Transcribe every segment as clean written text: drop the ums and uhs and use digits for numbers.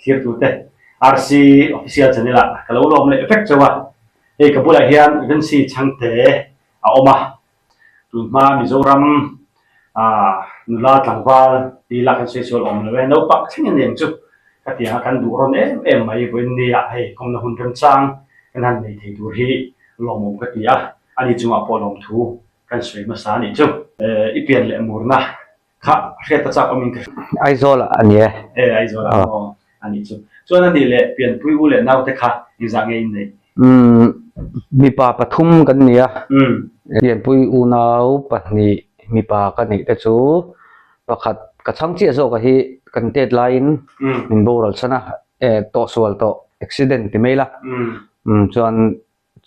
Thirtute RC Official Channel ah ka lo lawm leh vek chauh a, hei ka bulah hian Vincy Chhangte a awm a, tunhma Mizoram ah nula tlangval ti lak kan sawi sual awm lo e, naupang thleng a ni ang chu ka ti ang a, kan duh rawn em em mai vawiin nia hei kawmna hun remchang kan han nei thei tur hi lawmawm ka ti a, ani chungah pawh lawmthu kan sawi hmasa a nih chu. I pian leh murna Kha hriat a chak awmin ka hria. Aizawl ah a ni e. E, Aizawl ah maw a nih chu. Chuan a nih leh pianpui u leh naute kha engzah nge in neih? Umm, mipa pathum kan ni a. Pianpui unau pahnih mipa ka neih te chu pakhat ka chhang chiah zawk a hi kan tet laiin min boral chhan a, e tawhsual tawh accident ti mai la. Umm, chuan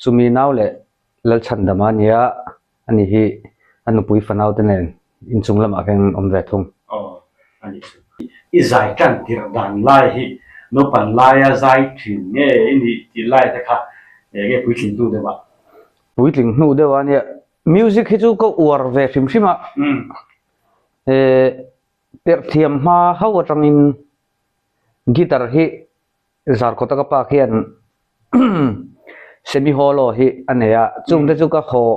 chumi nau leh Lalchhandama a nia. Ani hi a nupui fanau te nen inchung lamah khian an awm ve thung. Aw, a nih chu. I zai tan tirh dan lai hi naupan laia zai thin nge i nih tih lai te kha enge puitling hnu deuh ah? Puitling hnu deuh ah nia music hi chu ka uar ve hrim hrim a, eh perh thiam hma ho atangin guitar hi Zarkawta ka pa khian semi hollow hi a nei a, chungte chu ka haw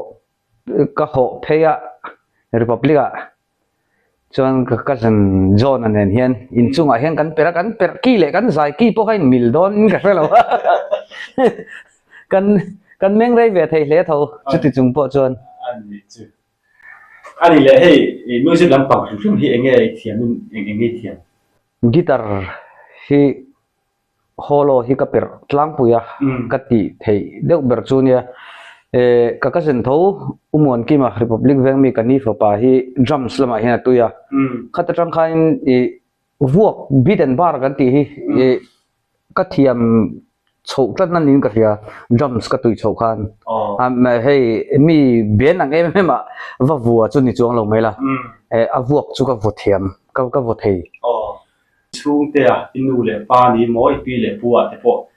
ka hawh phei a Republic ah chuan ka cousin John-a nen hian inchungah hian kan perh a, kan perh ki leh kan zai ki pawh kha inmil dawn in ka hre lo a kan kan meng rei ve thei hle tho chuti chung pawh chuan. A nih chu. A nih leh hei music lampang hrim hrim hi eng nge i thiam in eng nge i thiam? Guitar hi hollow hi ka perh tlangpui a, ka tih theih deuh ber chu nia. Eh ka cousin tho U Muankima Republic veng mi ka ni fapa hi drums lamah hian a tui a. Khat atang khanin ih vuak beat and bar kan tih hi ih Ka thiam chhoh tlat na niin ka hria, drums ka tui chhoh khan. Hei mi ben ang em em ah va vua chu ni chuang lo mai la, a vuak chu ka vaw thiam, ka ka vaw thei. Chhungte a i nu leh pa ni maw, i pi leh pu ah te pawh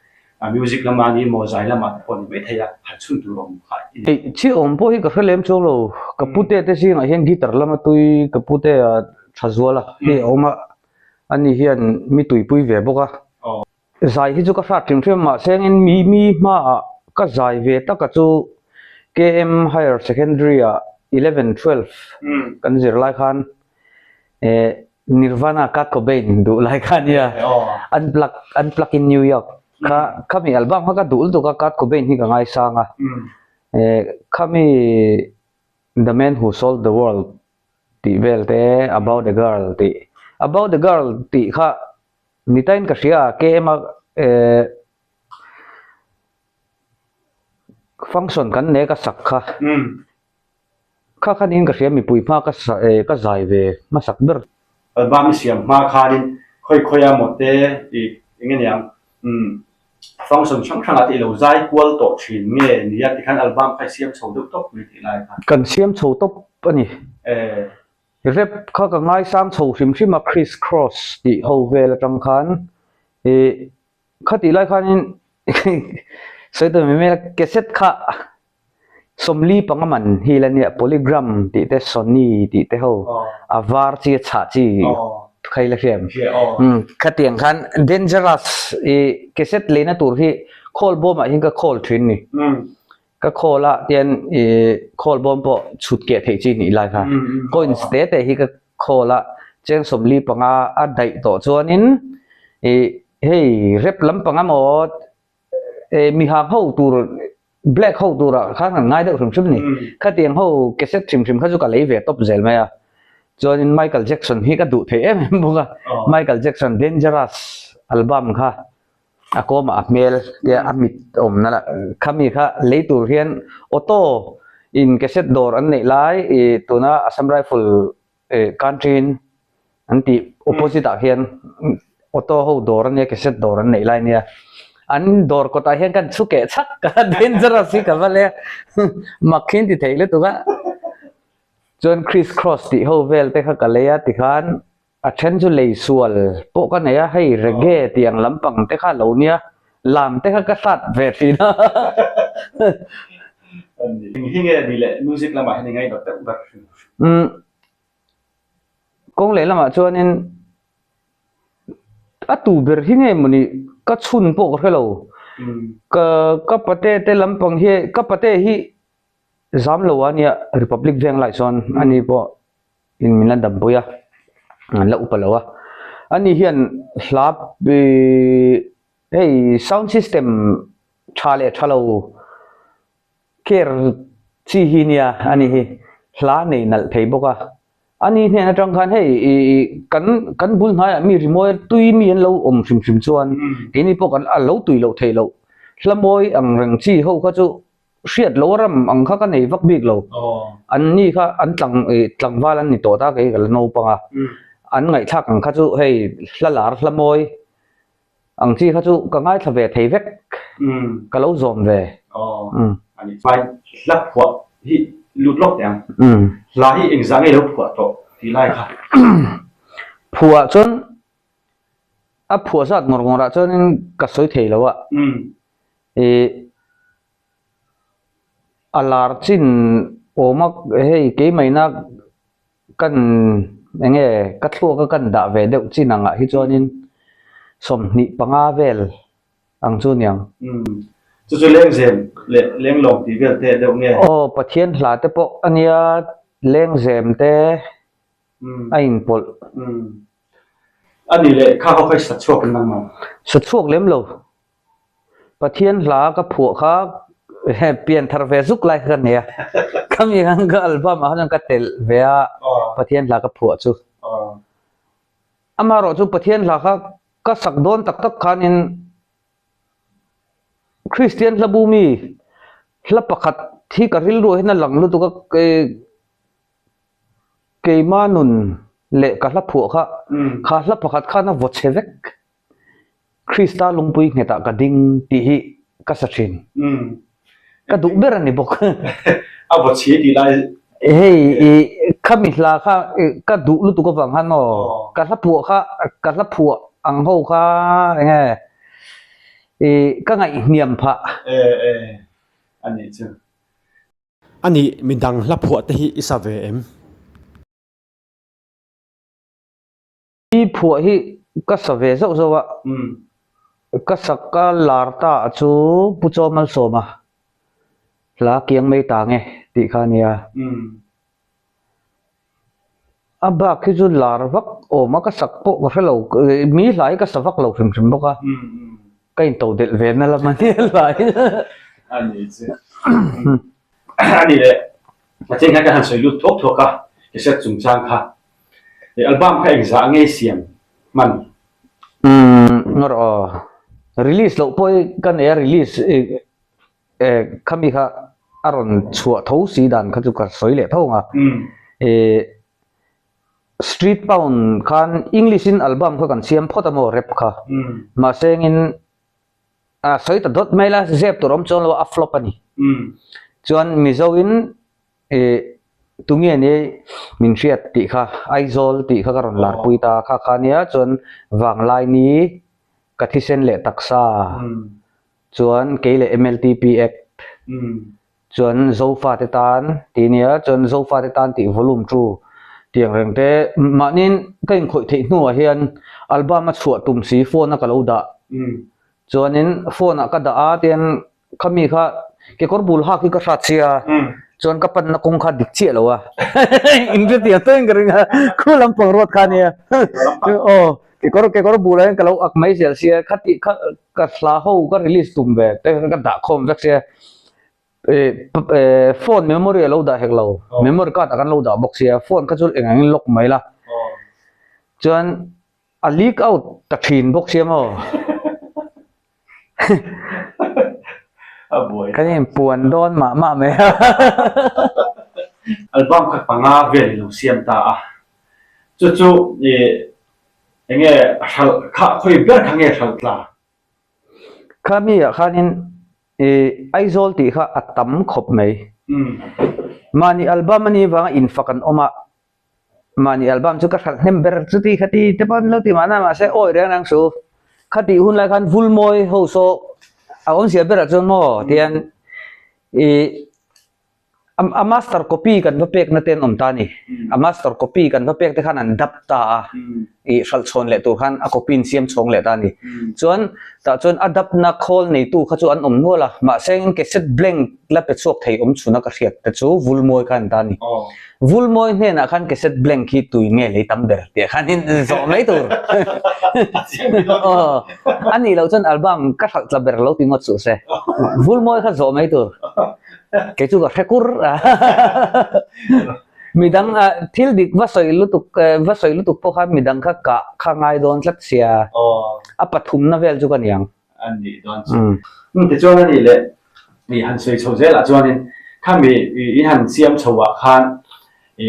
music lamah ni maw, zai lamah te pawh ni mai thei a, han chhun tur awm kha i ni. Theih chiah awm pawh hi ka hre lem chuang lo, ka pute te zingah hian guitar lama tui ka pute a tha zual a, hei a awm a. Ani hian mi tuipui ve bawk a. Zai hi chu ka hrat hrim hrim a, mahse engin mi mi hmaah ka zai ve tak a chu KM Higher Secondary ah 11, 12 kan zir lai khan eh Nirvana Kurt Cobain duh lai kha ania Unplug Unplug in New York kha khami album kha ka duh lutuk a Kurt Cobain hi ka ngaisang a eh khami The Man Who Sold the World tih vel te about a girl tih about a girl tih kha ni tain ka hria a KM a eh function kan nei ka sak kha kha kha niin ka hria mipui hma ka sa eh ka zai ve hmasak ber. Album i siam hma khanin khawi khawi a maw te ih eng nge niang umm function hrang hrang ah te i lo zai kual tawh thin nge nia tikhan album kha i siam chho deuh tawp mai tih lai kha. Kan siam chho tawp a ni. Eh. Rap kha ka ngaisang chho hrim hrim a Criss Cross tih ho vel atang khan ih khatih lai khanin sawi ta mai mai a cassette kha Sawmli panga man hi la nia Polygram tih te Sony tih te ho a var chi a chhah chi kha i la hria em? Umm khatiang khan dangerous i cassette leina tur hi khawl bawm ah hian ka khawl thin ni. Ka khawl a tian i khawl bawm pawh chhut keh theih chi nih lai kha coins te te hi ka khawl a cheng sawmli panga a daih tawh chuanin i hei rep lampang emaw eh mi hang ho tur black ho turah khan kan ngai deuh hrim hrim ni khatiang ho cassette hrim hrim kha chu ka lei ve tawp zel mai a chuanin Michael Jackson hi ka duh thei em em bawk a Michael Jackson Dangerous album kha a kawmah a hmel tia a mit awmna lah khami kha lei tur hian auto in cassette dawr an neih lai ih tuna Assam Rifle eh country-in an tih opposite ah hian auto ho dawr ania cassette dawr an neih lai ania an dawr kawtah hian kan chhu keh chhak a dangerous hi ka va le mak khi an ti thei lutuk a chuan criss cross tih ho vel te kha ka lei a tikhan a then chu lei sual pawh ka nei a hei reggae tih ang lampang te kha a lo nia lam te kha ka hrat ve thin a. Eng hi nge ni le music lamah hian i ngaihtuah deuh ber hrim hrim. Umm kawng leh lamah chuanin A tu ber hi nge mawni ka chhun pawh ka hre lo. Ka ka pate te lampang hi ka pate hi zam lo a nia Republic veng lai chuan ani pawh in min la dampui a an la upa lo a. Ani hian hla ih hei sound system tha leh tha lo care chi hi nia ani hi hla nei nalh thei bawk a. Ani hnen atang khan hei ih kan kan bul hnaiah mi rimawi tui mi an lo awm hrim hrim chuan keini pawh kan a lo tui loh theih loh hla mawi ang reng chi ho kha chu hriat loh a ram ang kha ka nei vak bik lo an ni kha an tlang ih tlangval an ni tawh ta kei ka la naupang a an ngaihthlak ang kha chu hei hla lar hla mawi Ang chi kha chu ka ngaithla ve thei vek, ka lo zawm ve. Aw, a nih chuan hla phuah hi lut lawk teh ang. Hla hi engzah nge lo phuah tawh tih lai kha? Phuah chuan a phuah zat ngawr ngawrah chuanin ka sawi thei lo a. Ih a lar chin awm a hei keimahina Kan enge ka thluak a kan dah ve deuh chin angah hi chuanin 25 vel ang chu niang. Umm chu chu lengzem leh lenglawng tih vel te deuh nge? Aw Pathian hla te pawh a nia lengzem te a inpawlh. Umm a ni leh kha ho kha i sa chhuak em nangmah? Sa chhuak lem lo. Pathian hla ka phuah kha pian thar ve zuk lai kha ka nei a, khami khan ka album ah khan ka telh ve a Pathian hla ka phuah chu. Amaherawh chu Pathian hla kha ka sak dawn tak tak khanin Kristian hla bu mi hla pakhat hi ka rilruah hian a lang lutuk a, keima nun leh ka hla phuah kha, kha hla pakhat khan a vaw chhe vek. Krista lungpui nghetah ka ding tih hi ka sa thin. Ka duh ber a ni bawk. A vaw chhi tih lai. Hei i khami hla kha ka duh lutuk avang khan maw ka hla phuah kha ka hla phuah ang ho kha eng nge i ka ngaihhniam phah. E e a nih chu. A nih midang hla phuah te hi i sa ve em? I phuah hi ka sa ve zauh zauh a, ka sak ka lar ta a chu Pu Chaw Malsawma hla kiang mai ta nge tih kha a nia. A bak hi chu lar vak awm a ka sak pawh ka hre lo, mi hla hi ka sa vak lo hrim hrim bawk a, ka intodelh ve na lam a nia hla hi. A ni chu. A ni le, a cheng khan ka han sawi lut thuak thuak a, cassette chungchang kha. Album kha engzah nge siam hman? Umm ngawr aw. Release loh pawh hi ka nei a, release khami kha a rawn chhuah tho si dan kha chu ka sawi leh tho ang a. Street Pound khan English in album kha kan siam phawt a maw rap kha. Mahse engin a sawi ta dawt mai la zep tur awm chuang lo a, a flop a ni. Chuan Mizo in Ih, tunge ni min hriat tih kha, Aizawl tih kha ka rawn larpui ta kha kha nia, chuan Vanglaini ka thisen leh taksa, chuan kei leh MLTP Act, chuan Zofate tan tih nia, chuan Zofate tan tih volume two tih ang reng te, mahniin ka inkhawih theih hnuah hian album a chhuah tum si phone a ka lo dah, chuanin phone ah ka dah a tian Khami kha kekawr bul hak hi ka hrat sia chuan ka panna kawng kha dik chiah lo a inhre tiang tawhin ka ring a khu lampang ruat kha ania aw kekawr kekawr bul ah hian ka lo ak mai zel sia khati kha ka hla ho ka release tum ve te kha ka dah khawm vek sia eh phone memory a lo dah hek lo memory card ah kan lo dah bawk sia phone kha chu eng angin lock mai la chuan a leak out ta thin bawk sia maw. Kan inpuan dawn mah mah mai a. Album kha panga vel i lo siam ta a. Chu chu eng nge hralh kha khawi ber kha nge hralh tla? Kha mi ah khanin Aizawl tih kha a tam khawp mai. Mahni album a nih vanga infak an awm a. Mahni album chu ka hralh hnem ber chuti khati te pawh an lo ti mahna mahse awi reng reng su khati hun lai khan Vulmawi ho saw a awmzia berah chuan maw tihian ih A master copy kan va pekna te an awm ta a ni. A master copy kan va pek te khan an dap ta a, ih hralh chhawn leh tur khan a copy in siam chhawng leh ta a ni. Chuan tah chuan a dapna khawl neitu kha chu an awm nual a, mahse cassette blank la pe chhuak thei awm chhuna ka hriat te chu Vulmawi kha an ta a ni. Vulmawi hnenah khan cassette blank hi tui nge lei tam ber tih ah khan in zawh mai tur. Aw, a nih loh chuan album ka hralh tla ber lo ti ngawt suh se. Vulmawi kha zawh mai tur. Kei chu ka hre kur a. Midang thil dik va sawi lutuk va sawi lutuk pawh khan midang kha kah kha ngai dawn tlat sia. A pathumna vel chu ka niang. A nih dawn chu. Umm tichuan a nih leh i han sawi chho zelah chuanin khami i han siam chho ah khan i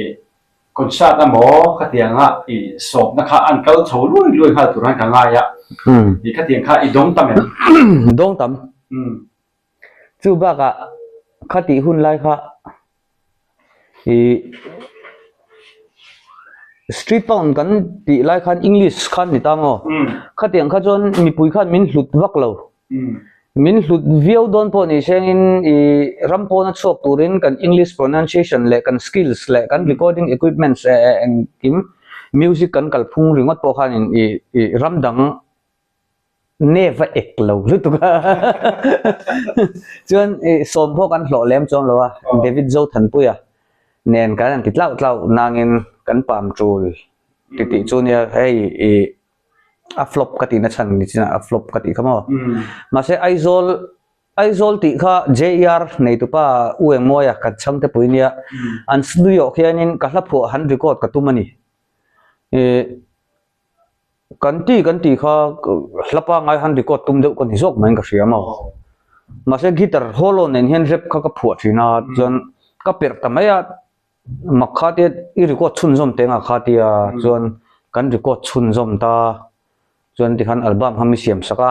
concert emaw khatianga i sawpna kha an kal chho luai luai nghal tur khan ka ngai a. I khatiang kha i dawng tam em? Dawng tam. Chu bakah khatih hun lai kha ih street pound kan tih lai khan english khan ni ta maw khatiang kha chuan mipui khan min hlut vak lo min hlut viau dawn pawh ni sengin ih ram pawna chhuak turin kan english pronunciation leh kan skills leh kan recording equipments eh eh engkim music kan kalphung ringawt pawh khanin ih ih ram dang Nep a ek lo lutuk a. Chuan i sawm pawh kan hlawh lem chuang lo a, David Zothanpuia nen kan han ti tlauh tlauh nangin kan pam tul ti tih chu nia hei i a flop ka tihna chhan ni chinah a flop ka tih kha maw. Mahse Aizawl Aizawl tih kha JER neitupa U Engmawia kan chhangte pui nia an studio khianin ka hla phuah han record ka tum a ni. I Kan ti kan tih kha hla pangngai han record tum deuh ka ni zawk mai in ka hria maw. Mahse guitar hollow nen hian rap kha ka phuah thin a chuan ka perh ta mai a mak kha tia i record chhunzawm teng a kha tia chuan kan record chhunzawm ta chuan tikhan album kha mi siam sak a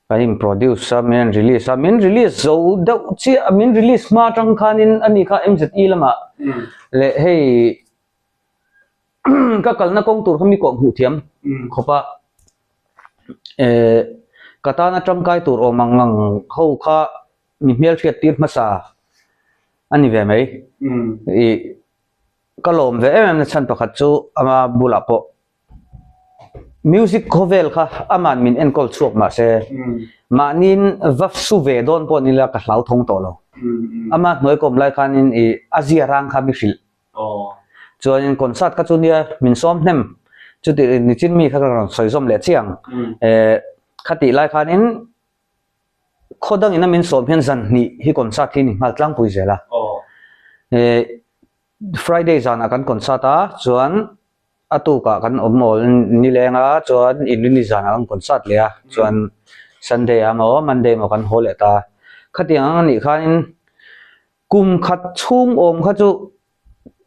kan in produce a min release a min release zo deuh chiah a min release hma atang khanin ani kha M_Z_E lamah leh hei. Ka kalna kawng tur kha mi kawh hmuh thiam khawp a, eh ka tana tangkai tur awm ang ang ho kha mi hmelhriat tir hmasa a ni ve mai. Ih ka lawm ve em em na chhan pakhat chu ama bulah pawh music khawvel kha aman min enkawl chhuak mahse mahniin va su ve dawn pawh ni la ka hlauthawng tawh lo. Ama hnuai kawm lai khanin ih a zia rang kha mi hrilh. Chuanin concert kha chu nia min sawm hnem chuti nichin mi kha ka rawn sawi zawm leh chiang eh khatih lai khanin khaw dangin a min sawm hian zan hnih hi concert hi ni nghal tlangpui zel a eh Friday zanah kan concert a chuan a tukah kan awm awl nileng a chuan inrini zanah kan concert leh a chuan Sunday ah maw Monday maw kan haw leh ta khatiang ang anih khanin Kum khat chhung awm kha chu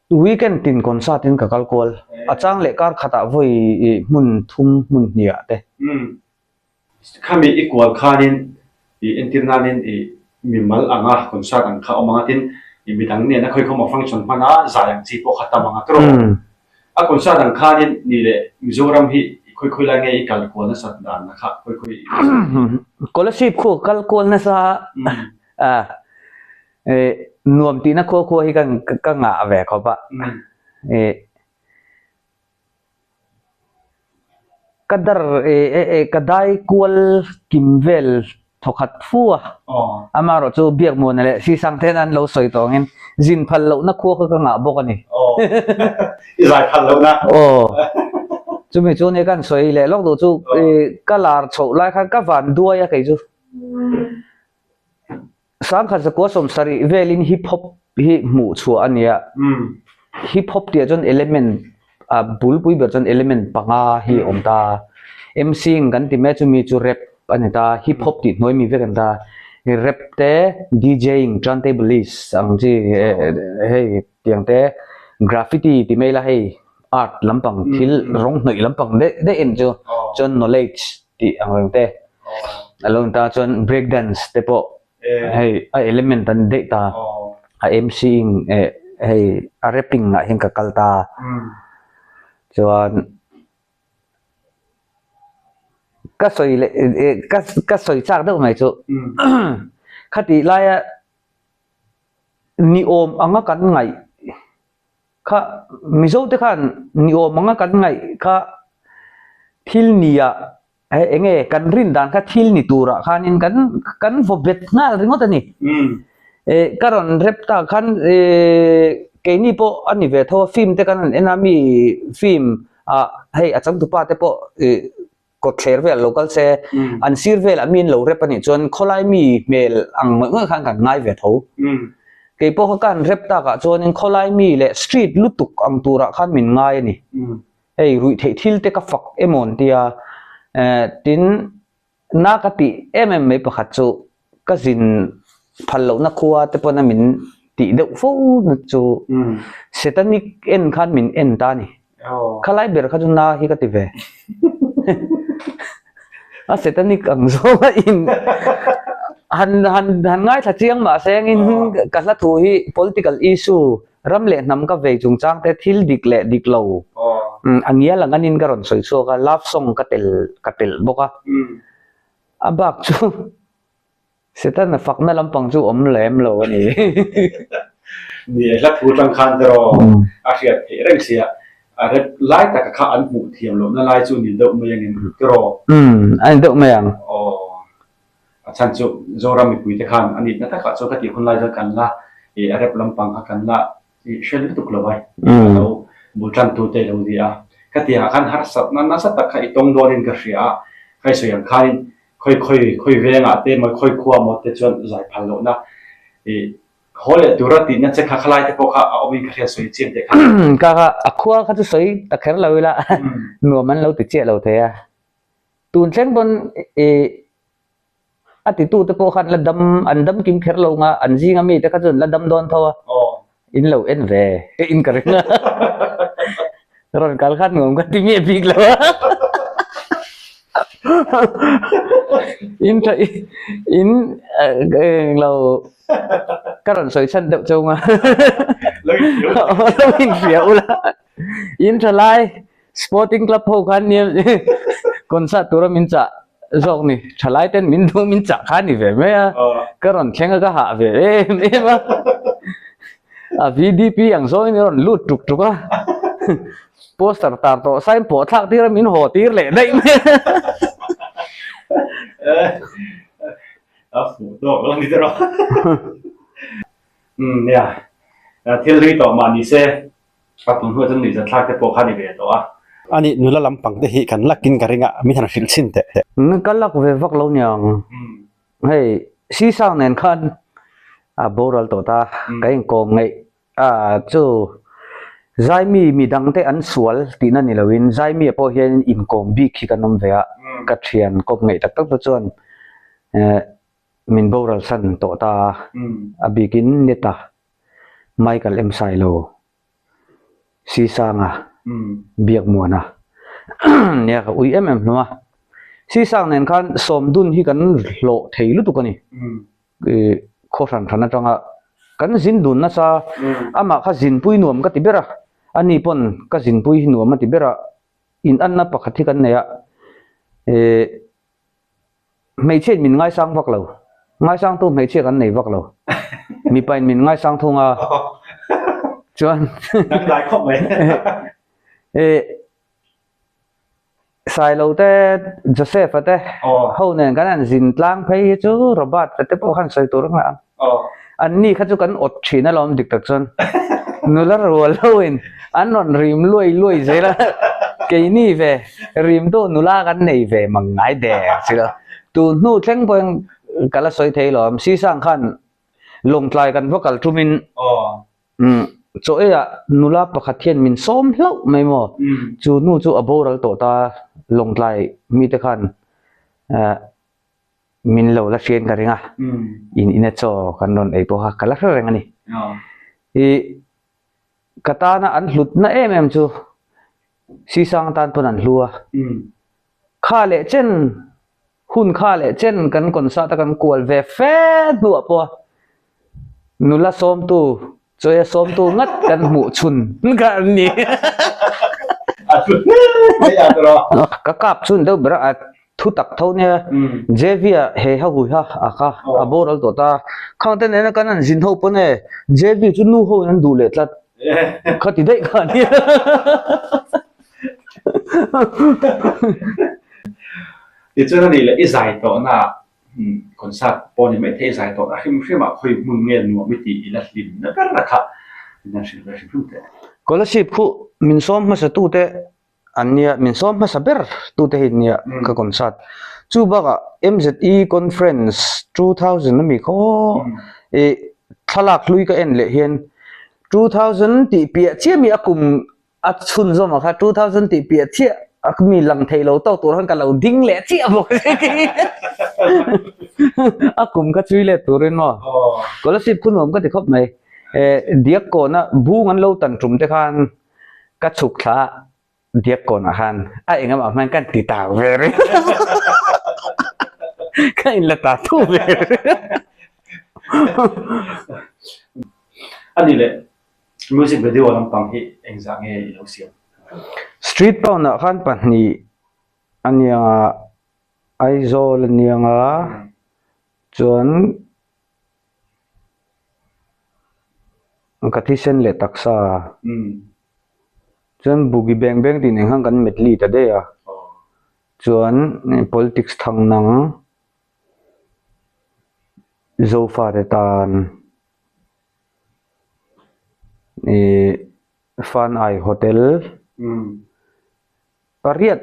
weekend tin concert in ka kal kual. A chang leh kar khatah vawi hmun thum hmun hniah te. Umm. Khami i kual khanin i entir nanin i mimal anga concert ang kha awm anga tin i midang nena khawikhawm a function hman a zai ang chi pawh kha tam anga tawrh awm. A concert ang khanin ni leh Mizoram hi i khawi khawi lai nge i kal kual nasat dan na kha khawi khawi i Scholarship khu kal kual nasa a. Eh nuam tihna khua khua hi ka ngah ve khawp a eh ka dar eh ka dai kual kim vel thawkhat fu a amaherawh chu Biakmuana leh Sisang ten an lo sawi tawh angin zin phal lohna khua kha ka ngah bawk a ni. I zai phal lohna. Aw chumi chu nia kan sawi leh lawk duh chu ka lar chhoh lai khan ka van duai a kei chu. Sangkhat zakua sawmsarih velin hip hop hi hmuh chhuah a ni a. Hip hop tih ah chuan element a bulpui ber chuan element panga hi a awm ta. MCing kan ti mai a chumi chu rap a ni ta, hip hop tih hnuai mi vek a ni ta. Rap te, DJing, turntablist ang chi hei tiang te, graffiti ti mai ila hei art lampang thil rawng hnawih lampang daih daih en chu chuan knowledge tih ang reng te a lo ni ta chuan break dance te pawh hei a element an daih ta a M_C_ing eh hei a rapping ah hian ka kal ta chuan ka sawi leh eh ka ka sawi chak deuh mai chu khatih laia. Ni awm anga kan ngaih kha Mizo te khan ni awm anga kan ngaih kha thil nia he eng nge kan rin dan kha thil ni turah khanin kan kan vaw bet nghal ringawt a ni. Eh ka rawn rep ta khan eh keini pawh a ni ve tho a film te kan han en a mi film ah hei a changtupa te pawh eh kawtthler vel lo kal se, an sir velah mi an lo rep a nih chuan khawlai mi hmel ang ngawih ngawih khan kan ngai ve tho. Kei pawh kha ka han rep takah chuanin khawlai mi leh street lutuk ang turah khan min ngai a ni. Hei ruih theih thil te ka fak emaw an tia, tin na ka tih em em mai pakhat chu ka zin phal lohna khua te pawn a min tih deuh fo na chu Satanic en khan min en ta a ni. Khalai ber kha chu na hi ka ti ve. A Satanic ang zawng a in han han han ngaithla chiang mah se engin ka hla thu hi political issue ram leh hnam ka vei chungchang te thil dik leh dik lo a ngial ang anin ka rawn sawi chhuak a love song ka tel ka telh bawk a. A bak chu Setana fakna lampang chu awm lem lo a ni. Ni e, hla thu tang khan te rawh a hriat theih reng sia, a rep lai taka kha an hmuh thiam lohna lai chu ni deuh mai angin te rawh. Umm, a ni deuh mai ang. Aw, a chhan chu Zoram mipui te khan a nitna takah chuan ka tih hun lai chuan kan la ih a rep lampang kha kan la ih hre lutuk lo vai, a lo bul tan tu te lo ni a. Ka tiangah khan harsatna nasa tak kha i tawng dawnin ka hria a, ka i sawi ang khanin Khawi khawi khawi vengah te maw khawi khua maw te chuan zai phal lohna i haw leh tura tihna che kha khalai te pawh kha a awmin ka hria sawi chian teh kha. Ka kha a khua kha chu sawi ta kher lo ila nuam an lo ti chiah lo thei a. Tun thleng pawn i a titu te pawh khan la dam an dam kim kher lo nga an zinga mi te kha chu an la dam dawn tho a. In lo en ve in ka ring a. Rawn kal khan nuam ka ti miah bik lo a. In tha in englo ka rawn sawi chhan deuh cheu nga. Lo inhria ula. In tha lai Sporting club ho khan nia concert tura min chah zawk ni thalai ten min duh min chah kha ni ve mai a ka rawn thleng a ka hah ve em em a a VDP ang zawngin i rawn lut tuk tuk a poster tar tawh sain pawh thlak tir a min haw tir leh daih mai a fuh tawk lo ni te rawh umm nia thil hlui tawh mah ni se A tun hnuah chuan nuihzat thlak te pawh kha a ni ve tawh a. Ani nula lampang te hi kan lakin ka ring a, min han hrilh chhin teh. Ka lak ve vak lo niang. Hei Sisang nen khan a boral tawh ta, ka inkawm ngaih a chu Zaimi midang te an sual tihna ni loin Zaimi ah pawh hian inkawm bik hi kan awm ve a, ka thian kawp ngaih tak tak te chuan min boral san tawh ta a, a bikin Neta Michael M Sailo, Sisanga, Biakmuana nia ka ui em em hlawm a. Sisang nen khan Sawmdun hi kan hlawh thei lutuk a ni. Khaw hran hran atanga kan zin dun nasa, amah kha zinpui nuam ka ti ber a, ani pawn ka zinpui hi nuam a ti ber a, inanna pakhat hi kan nei a, Hmeichhia in min ngaisang vak lo. Ngaisangtu hmeichhia kan nei vak lo. Mipa in min ngaisang thung a. Chuan Dangdai khawp mai. Eh Sailo te Joseph a te ho nen kan han zin tlang phei hi chu Robert te pawh khan sawi tur a nghah ang. An ni kha chu kan awt thin alawm dik tak chuan nula rual ho in an rawn rim luai luai zel a, keini ve rim tu nula kan nei ve mang ngai der si lo. Tun hnu thleng pawhin ka la sawi thei lo, Sisang khan Lawngtlai kan va kal thumin chaw eiah nula pakhat hian min sawm hlauh mai maw, chu hnu chu a boral tawh ta Lawngtlai mite khan Min lo la hriain ka ring a, in ina chaw kan rawn ei pawh kha ka la hre reng a ni. I ka tana an hlutna em em chu Sisang tan pawn an hlu a, kha leh chen hun kha leh chen kan concert a kan kual ve fe hnuah pawh a nula sawmtu Chawia sawmtu ngat kan hmuh chhun kha an ni. Ka kap chhun deuh ber a. Thu tak tho nia JV-a he ha hui ha a kha a boral tawh ta. Khang te nena kan han zin ho pawn e JV chu nu ho in an duh leh tlat kha ti daih kha nia. Tichuan a nih leh i zai tawhna concert pawh ni maithei i zai tawhna hrim hrim ah khawi hmun nge nuam i tih i la hlim na ber a kha min han hrilh ve hrim hrim teh. Scholarship khu min sawm hmasa tute An nia, min sawm hmasa ber tute hi nia ka concert. Chu bakah MZE conference 2000 ami khaw i thlalak hlui ka en leh hian 2000 tih piah chiah mi a kum a chhunzawm ah kha 2000 tih piah chiah a mi lang thei lo tawk tur khan ka lo ding leh chiah bawk a kum kha chui let turin maw scholarship khu nuam ka ti khawp mai. Diak kawna bung an lo tan tum te khan Ka chhuk thla diak kawnah khan a engemaw hman kan ti tau ve ri ka in la ta thu ve ri. Ani leh music video lampang hi engzah nge i lo siam? Street pound ah khan pahnih a niang a, Aizawl a niang a, chuan Ka thisen leh taksa chuan bugi beng beng tih nen khan kan medley ta daih a chuan politics thang nang Zofate tan ih Fanai hotel pariat.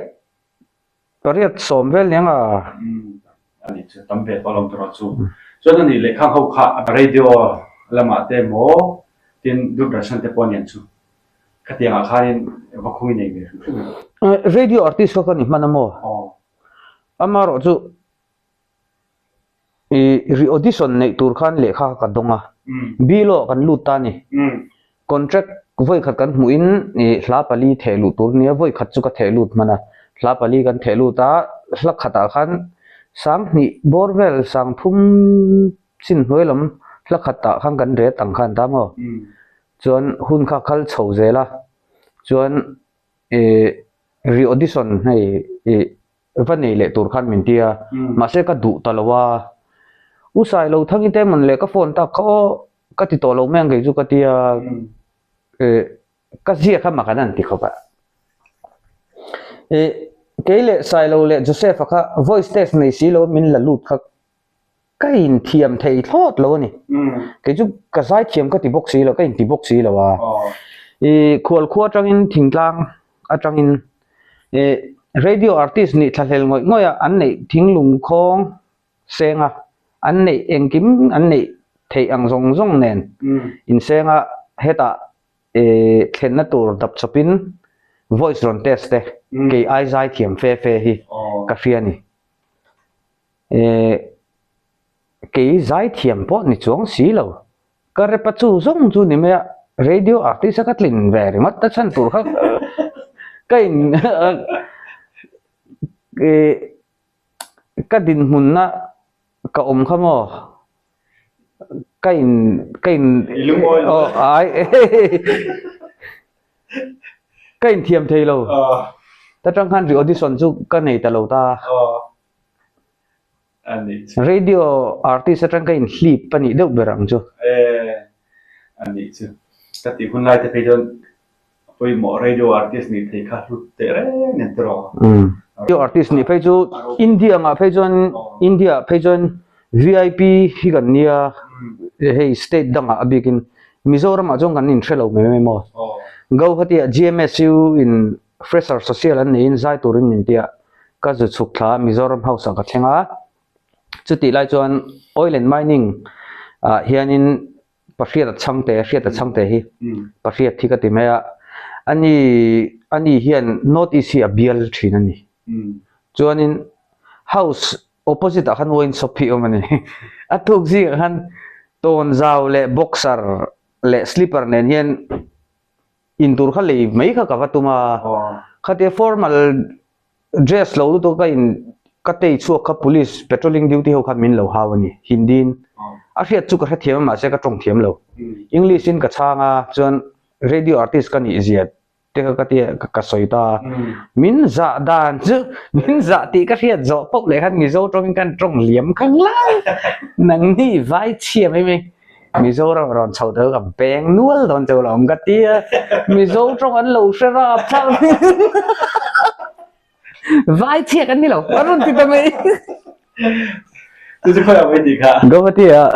Pariat sawm vel nia nga. Umm ani chu tam ve tawh lo tawh chu. Chuan ani lehkha ho kha radio lamah te emaw tin Doordarshan te pawh aniang chu khatiang ah khanin va khung i nei ve hrim hrim em? Radio artist kha ka ni hman a maw? Amaherawh chu I ri audition neih tur khan lehkha ka dawng a, bill aw kan lut ta a ni. Contract vawi khat kan hmuhin i hla pali theh luh tur nia, vawi khat chu ka theh lut hman a, hla pali kan theh lut a, hla khatah khan sang hnih bawr vel sang thum chin hnuai lam hla khatah khan kan ret ang khan ta maw? Chuan hun kha kal chho zel a, chuan i ri audition hei i va nei leh tur khan min ti a, mahse ka duh ta lo a, U Sailo Thangi te mawn leh ka phone tak kha aw ka ti tawh lo mai ang kei chu ka ti a, eh ka ziak a mak an an ti khawp a, eh kei leh Sailo leh Joseph-a kha voice test nei si lo min la lut kha Ka inthiam thei thlawt lo a ni. Kei chu ka zaithiam ka ti bawk si lo, ka inti bawk si lo a. I khualkhua atangin thingtlang atangin i radio artist nih thlahlel ngawih ngawih a an neih thinglung khawng seng a, an neih engkim an neih theih ang zawng zawng nen inseng a hetah i thlenna tur dap chawpin voice rawn test te kei ai zaithiam fe fe hi ka hria a ni. Eh, kei zaithiam pawh ni chuang si lo. Ka repa chu zawng chu ni mai a, radio artist a ka tlin ve ringawt ta chhan tur kha ka in eh ka dinhmunna ka awm kha maw ka in ka in aw ai ka inthiam thei lo. Ta tang khan ri audition chu ka nei ta lo ta. Radio artist atang ka inhlip a nih deuh ber ang chu. E, a nih chu. Ka tih hun lai te phei chuan pawimawh radio artist nih thei kha hlut teh reng nen tiraw. Radio artist nih phei chu India angah phei chuan India ah phei chuan VIP hi kan nia hei state dangah a bikin Mizoram ah chuan kan inhre lo mai mai maw. Gauhati ah GMSU in Fresher social an neiin zai turin min ti a, ka zu chhuk thla a Mizoram House ah ka thleng a, chutih lai chuan Oil and Mining ah hianin Pahriat a chhangte, Hriat a chhangte hi Pahriat hi ka ti mai a, ani ani hian North East hi a bial thin a ni. Chuanin House opposite ah khan wine shop hi a awm a ni. A tuk zingah khan tawnzau leh boxer leh slipper nen hian In tur kha lei mai kha ka va tum a, khatia formal dress lo lutuk ka in ka tei chhuak kha police patrolling duty ho khan min lo hau a ni, Hindi in. A hriat chu ka hrethiam a mahse ka tawng thiam lo. English in ka chhang a, chuan radio artist ka nih zia te kha ka tia ka sawi ta a. Min zah dan chu min zah tih ka hriat zawh poh leh khan Mizo tawngin kan tawng liam kha nglai. Nangni vai chhia mai mai Mizoram rawn chho te chu ka beng nual dawn cheu lo awm ka tia. Mizo tawng an lo hre rap thlap. Vai chhia kan ni lo a rawn ti ta mai. Chu chu khawi ang mai tih kha. Guwahati ah.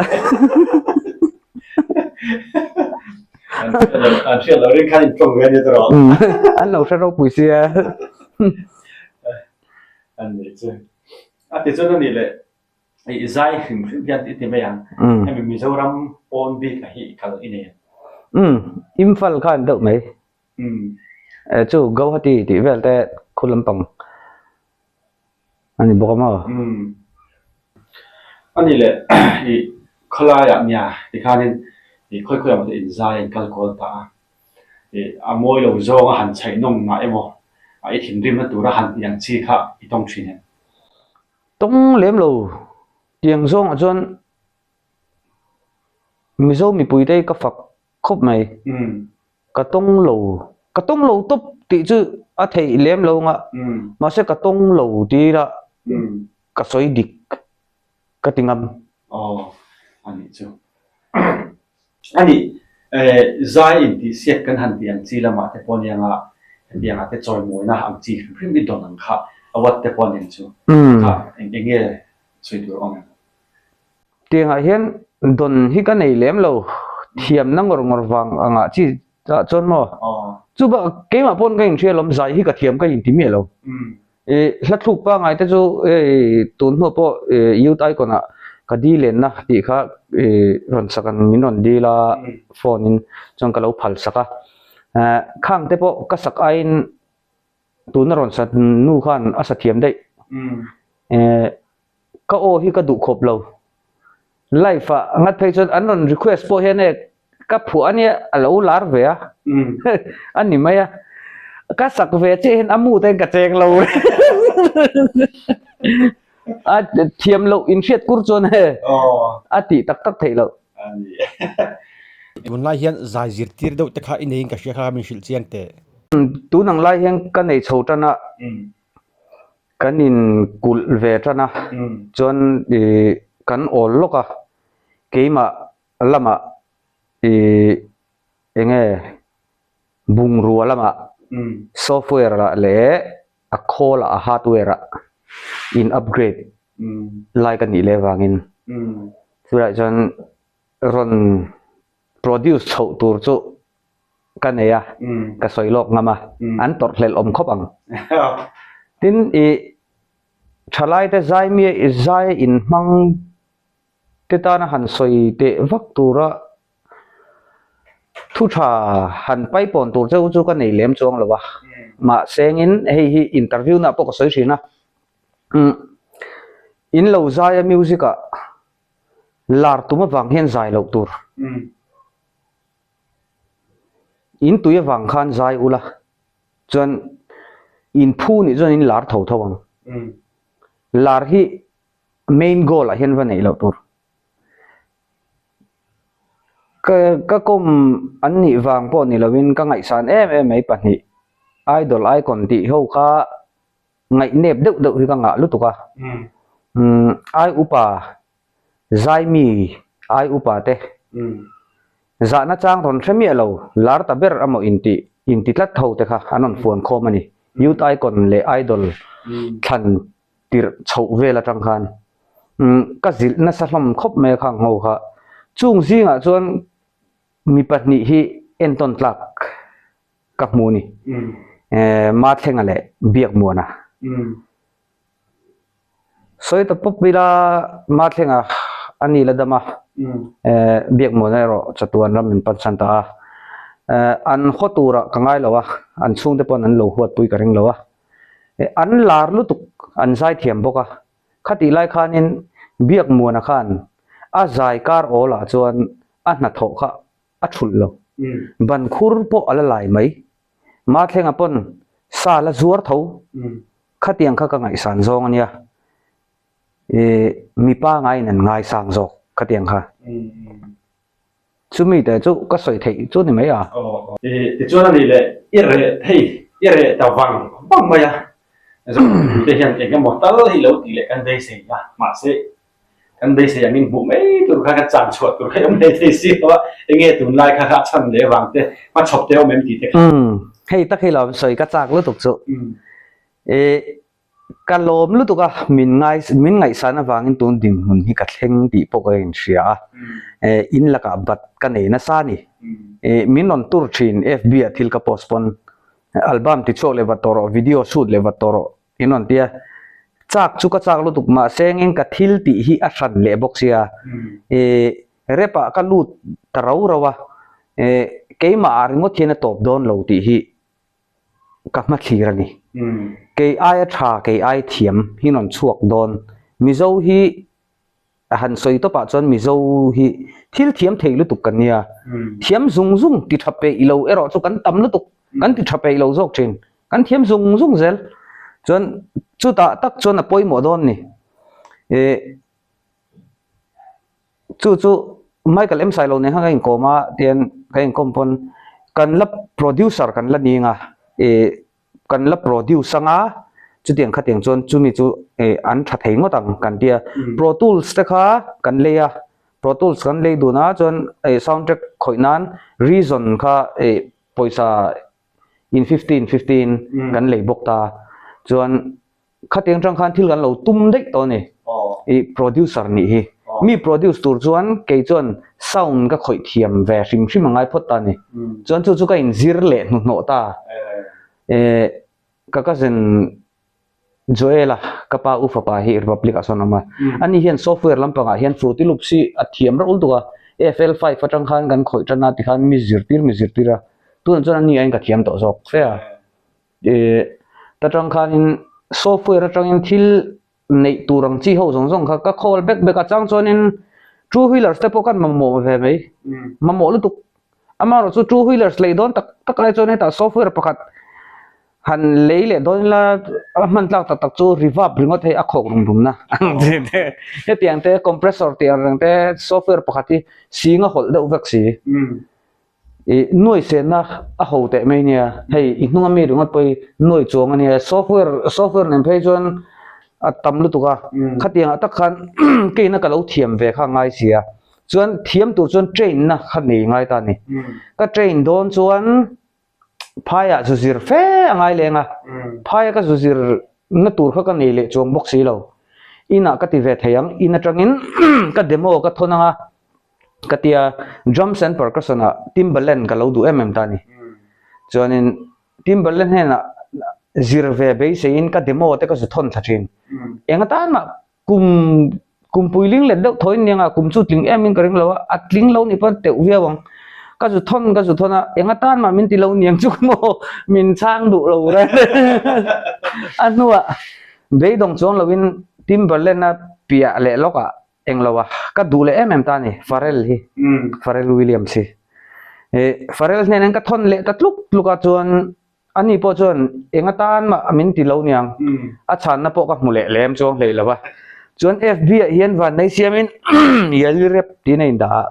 An hriat lo ring khan in tawng ve a ni tawh. An lo hre ropui sia. An nih chu. A ti chuan a nih leh i zai hrim hrim hian i ti mai ang. Hemi Mizoram pawn bik a hi i kal i nei ang. Umm Imphal khan deuh mai. Chu Guwahati tih vel te khu lampang. A ni bawk a maw? Umm. A ni leh i khawlaiah nia tikhanin i khawi khawi ang te inzai a inkal kual ta a. I a mawi lo zawng a han chhaih nawm ngah emaw a i thinrimna tura han tih ang chi kha i tawng thin em? Tawng lem lo tiang zawngah chuan Mizo mipuite hi ka fak khawp mai. Ka tawng lo, ka tawng lo tawp tih chu a theih lem lo anga, mahse ka tawng lo tih ila ka sawi dik ka ti ngam. Aw, a nih chu. A nih, zai intihsiak kan han tih ang chi lamah te pawh nia nga, hetiangah te chawimawina ang chi hrim hrim i dawn ang kha, award te pawh nen chu kha eng eng nge sawi tur awm em? Tiangah hian dawn hi ka nei lem lo, thiamna ngawr ngawr vang angah chi ah chuan maw? Chubah keimah pawn ka inhria lawm, zai hi ka thiam ka inti miah lo. Ih hla thluk pangai te chu hei tun hnuah pawh youth icon ah ka di lenna tih kha ih rawn sak an min rawn dil a phone in chuan ka lo phal sak a. Khang te pawh ka sak aiin tuna rawn sa nu khan a sa thiam daih. Ka aw hi ka duh khawp lo. Live ah ngat phei chuan an rawn request pawh hian e ka phuah ania a lo lar ve a a ni mai a. Ka sak ve chiah hian a mood ah hian ka cheng lo a thiam loh inhriat kur chuan e a tih tak tak theih loh. Tunlai hian zai zirtir deuh te kha i neiin ka hria kha min hrilh chiang teh. Tun ang lai hian ka nei chho tan a. Kan inkulh ve tan a, chuan ih kan awl lawk a, keimah lamah ih eng nge bungrua lamah software ah leh a khawl ah a hardware ah in upgrade lai ka nih leh vangin chulaiah chuan rawn produce chhoh tur chu ka nei a, ka sawi lawk ngam a, an tawrh hlelh awm khawp ang. Tin, i thalaite zai mi i zai inhmang te tana han sawi teh vak tura thu tha han paipawn tur cheu chu ka nei lem chuang lo a, mahsengin hei hi interview na pawh ka sawi thin a, in lo zai a music ah lar tum avang hian zai loh tur. In tui avang khan zai ula chuan in phu nih chuan in lar tho tho ang. Lar hi main goal ah hian va neih loh tur. Ka ka kawm an nih vang pawh ni lovin ka ngaihsan em em mai pahnih idol icon tih ho kha ngaihnep deuh deuh hi ka ngah lutuk a. Umm ai upa Zaimi ai upa te zahna chang rawn hre miah lo, lar ta ber amaw inti inti tlat ho te kha an rawn fuan khawm a ni. Youth Icon leh Idol thlan tirh chhoh vel atang khan ka zilh nasa hlawm khawp mai a khang ho kha. Chung zingah chuan mi pahnih hi entawn tlak ka hmu a ni. Mathlenga leh Biakmuana. Sawi ta pawp ila Mathlenga a ni la dam a, Biakmuana erawh chatuan ram min pansan ta a. An haw turah ka ngai lo a, an chhungte pawn an lo huatpui ka ring lo a. An lar lutuk, an zai thiam bawk a. Khatih lai khanin Biakmuana khan a zai kar awlah chuan a hnathawh kha a thulh lo. Ban khur pawh a la lai mai. Mathlenga pawn sa la zuar tho. Khatiang kha ka ngaihsan zawng a nia. Ih mipa ngaiin an ngaisang zawk khatiang kha. Chumi te chu ka sawi theih chu ni mai a. Tichuan a nih leh i reh thei, i reh ta vang vang mai a. Zoram te hian eng emaw tal hi lo tih leh kan beisei a, mahse kan beisei angin hmuh mai tur kha kan chan chhuah tur kha i awm hlei thei si lo a, enge tunlai kha kha a chhan leh vang te, hmachhawp te a awm em tih te kha. Umm, hei tak hi lo sawi ka chak lutuk chu. Ih. Ka lawm lutuk a, min ngai min ngaihsan avangin tun dinhmun hi ka thleng tih pawh ka inhria a, in lakah bat ka nei nasa a ni. Min rawn tur thin FB ah thil ka post pawn album ti chhuak leh vat tawh rawh, video shoot leh vat tawh rawh in rawn ti a, chak chu ka chak lutuk mahse engin ka thil tih hi a hran leh bawk sia, rep ah ka lut ta rau rau a, keimah ah ringawt hian a tawp dawn lo tih hi ka hmathlir a ni. Kei aia tha, kei ai thiam hi rawn chhuak dawn. Mizo hi a han sawi tawpah chuan Mizo hi thil thiam thei lutuk kan nia. Thiam zung zung ti tha peih lo erawh chu kan tam lutuk, kan ti tha peih lo zawk thin. Kan thiam zung zung zel. Chuan chutah tak chuan a pawimawh dawn ni. Ih. Chu chu Michael M Sailo nen khan ka inkawm a tian ka inkawm pawn kan la producer kan la ning a ih kan la produce anga chutiang khatiang chuan chumi chu ih an tha thei ngawt ang kan tia Pro Tools te kha kan lei a Pro Tools kan lei dun a chuan ih sound track khawih nan Reason kha ih pawisa in 15 15 kan lei bawk ta chuan Khatiang tang khan thil kan lo tum daih tawh a ni. I producer nih hi. Mi produce tur chuan kei chuan sound ka khawih thiam ve hrim hrim a ngai phawt ta a ni. Chuan chu chu ka inzir leh hnuhnawh ta. Eh ka cousin Joel-a ka pa u fapa hi Republic ah sawn a awm a. Ani hian software lampangah hian Fruity Loops hi a thiam reuh lutuk a. FL 5 atang khan kan khawih tan a tikhan mi zirtir mi zirtir a. Tunah chuan ani aiin ka thiam tawh zawk fe a. Ih ta tang khanin software atangin thil neih tur ang chi ho zawng zawng kha ka khawl bek bek a chang chuanin two wheelers te pawh kan mamawh ve mai mamawh lutuk amaherawh chu two wheelers lei dawn tak tak lai chuan hetah software pakhat han lei leh dawn ila a hman tlak tak tak chu reverb ringawt hei a khawk rum rum na ang chi te hetiang te compressor tih ang reng te software pakhat hi sing a hawlh deuh vek si. I nuai senna a ho teh mai nia, hei i hnunga mi ringawt pawh hi nuai chuang a nia, software software nen phei chuan a tam lutuk a, khatiangah tak khan keina ka lo thiam ve kha a ngai si a, chuan thiam tur chuan train na kha nei ngai ta a ni, ka train dawn chuan phaiah zu zir fe a ngai leng a, phaia ka zu zir na tur kha ka nei leh chuang bawk si lo, inah ka ti ve thei ang, in atangin ka demo ka thawn ang a. Ka tia drums and percussion ah Timbaland ka lo duh em em ta a ni. Chuanin Timbaland hnenah zir ve beiseiin ka demo te ka zu thawn thla thin. Eng atan mah kum kum puiling let deuh thawiin nia nga kum chu tling em in ka ring lo a, a tling lo nih pawn teuh viau ang. Ka zu thawn ka zu thawn a, eng atan mah min ti lo niang chu maw min chhang duh lo reng. A hnuah beidawng chuang loin Timbaland a piah leh lawkah Englo a, ka duh leh em em ta a ni, Pharrell hi, Pharrell Williams hi. Ih, Pharrell hnenah ka thawn leh ta tluk tluk a chuan ani pawh chuan eng atan mah min ti lo niang, a chhanna pawh ka hmu leh lem chuang hlei lo a. Chuan FB ah hian Vannei siamin Yali Rap tiin a indah a,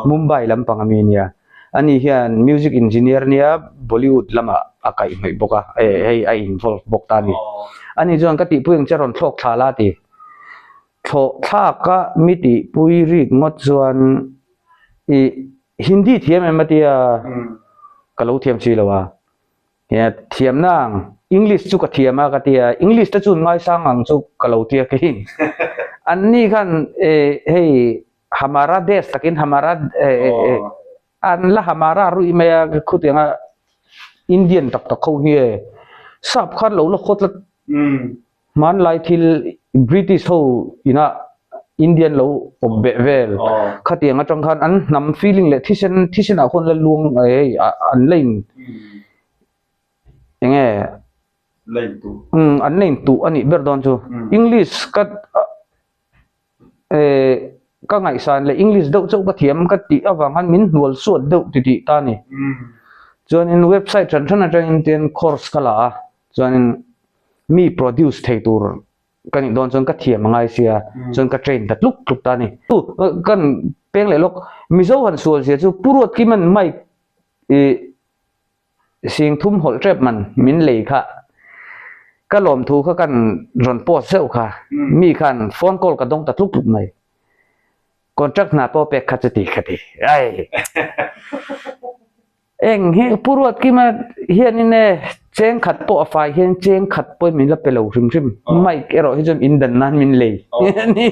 Mumbai lampang ami nia. Ani hian music engineer nia Bollywood lamah a kaihhnawih bawk a, hei a involve bawk ta a ni. Ani chuan ka tihpui ang che rawn thlawk thla la a ti. Thlawh thlak a mi tihpui rik ngawt chuan i Hindi thiam em a tia ka lo thiam si lo a, thiamna ang English chu ka thiam a ka tia English te chu ngaisang ang chu ka lo tia keiin anni khan hei Hamara desh takin Hamara an la Hamara ruih mai a khutianga Indian tak tak ho hi e sap khan lo la khaw tlat. Hmanlai thil British ho ina Indian lo awp beh vel khatiang atang khan an hnam feeling leh thisen thisen ah khawn la luang hei an la in enge an la in tuh anih ber dawn chu English ka Eh, ka ngaihsan leh English deuh chauh ka thiam ka tih avang khan min hnual suat deuh ti tih ta a ni. Chuanin website hran hran atangin tian course ka la a, chuanin mi produce thei tur ka nih dawn chuan ka thiam a ngai sia, chuan ka train ta tluk tluk ta a ni. Kan. Peng leh lawk, Mizo han sual zia chu Pu Ruatkima'n mic i sing thum hawlh tep man min lei kha ka lawmthu kha kan rawn post zeuh kha mi khan phone call ka dawng ta tluk tluk mai. Contract hna pawh pek kha chu ti ka ti. Ai! Eng hi Pu Ruatkima hianin e cheng khat pawh a fai hian cheng khat pawhin min la pe lo hrim hrim. Mic erawh hi chuan in dan nan min lei a ni.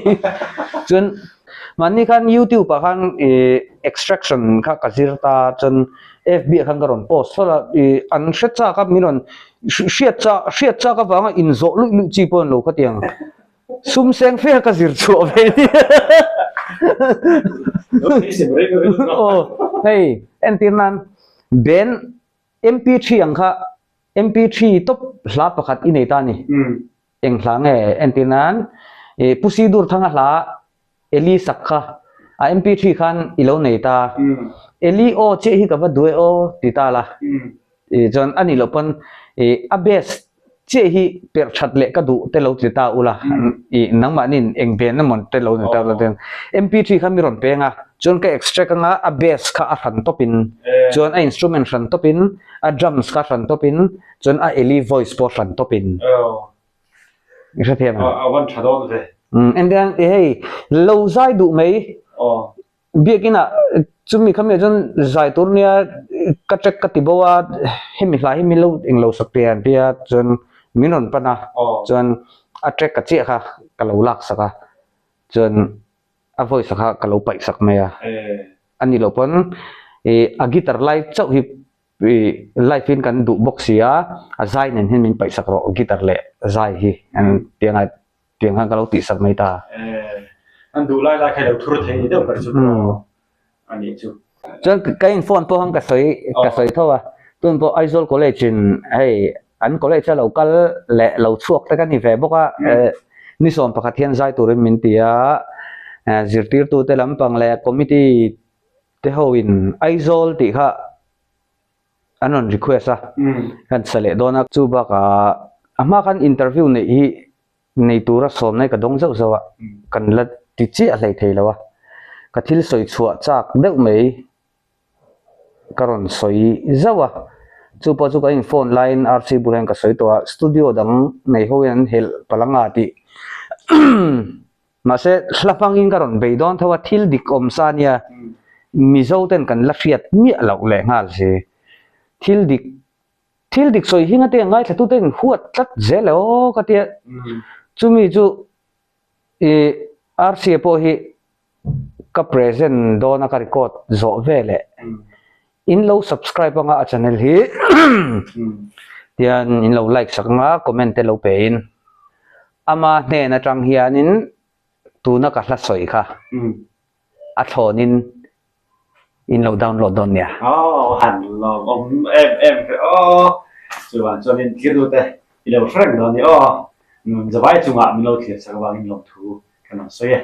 Chuan mahni khan YouTube ah khan ih extraction kha ka zir ta chuan FB ah khan ka rawn post hlawlh a ih an hre chak a min rawn hriat chak hriat chak avanga inzawh luih luih chi pawh a ni lo khatiang. Sum seng fe ka zir chhuah ve ni. Aw hei entir nan Ben MP3 ang kha MP3 top hla pakhat i nei ta ni. Eng hla nge entir nan i Pu Sidur Thanga hla Eli sak kha a MP3 khan i lo nei ta. Eli aw chiah hi ka va duh e aw ti ta la. I chuan a nih loh pawn i a best chiah hi perh that leh ka duh te lo ti ta ula i nangmahniin eng ven emaw te lo ni ta ula chuan MP3 kha mi rawn peng a chuan ka extract anga a bass kha a hran tawp in chuan a instrument hran tawp in a drums kha hran tawp in chuan a Eli voice pawh hran tawp in i hrethiam em? A van tha dawn ve. Engtiang hei lo zai duh mai. Biakinah chumi kha mi chuan zai tur nia ka check ka ti bo a, hemi hla hi min lo englo sak teh an ti a, chuan min rawn pan a, chuan a track ka chiah kha ka lo lak sak a, chuan a voice kha ka lo paih sak mai a, a nih loh pawn ih a guitar lai chauh hi ih live in kan duh bawk si a, a zai nen hian min paih sak rawh guitar leh zai hi an ti ang a. Tiang khan ka lo tih sak mai ta. An duh lai lai kha i lo thur thei ni deuh ber chu pawh a nih chu. Chuan ka in phone pawh khan ka sawi ka sawi tho a, tun pawh Aizawl College in hei an college a lo kal leh lo chhuak te ka ni ve bawk a, ni sawm pakhat hian zai turin min ti a, zirtirtu te lampang leh committee te ho in Aizawl tih kha an rawn request a, kan sa leh dawn a, chu bakah a hma khan interview neih hi nei tura sawmna hi ka dawng zauh zauh a, kan la ti chiah hlei thei lo a, ka thil sawi chhuah chak deuh mai ka rawn sawi zauh a, chu pawh chu ka in phone laiin RC bulah hian ka sawi tawh a, studio dang nei ho hian an helh palh anga tih mahse hla hmangin ka rawn bei dawn tho a, thil dik awm sa ania Mizo ten kan la hriat miah loh leh nghal si, thil dik Thil dik sawi hi ngate ngaithla tute in huat tlat zel e aw ka tia. Chumi chu i RCA pawh hi ka present dawn a ka record zawh vel e. In lo subscribe anga a channel hi tian in lo like sak anga comment te lo pe in ama hnen atang hianin tuna ka hla sawi kha a thlawnin in lo download dawn nia. Aw han lawm awm em em ve aw. Chuan chuanin thlir te i lo hre reng dawn ni aw. Nun zavai chungah min lo thlir chak avangin lawmthu kan rawn sawi e.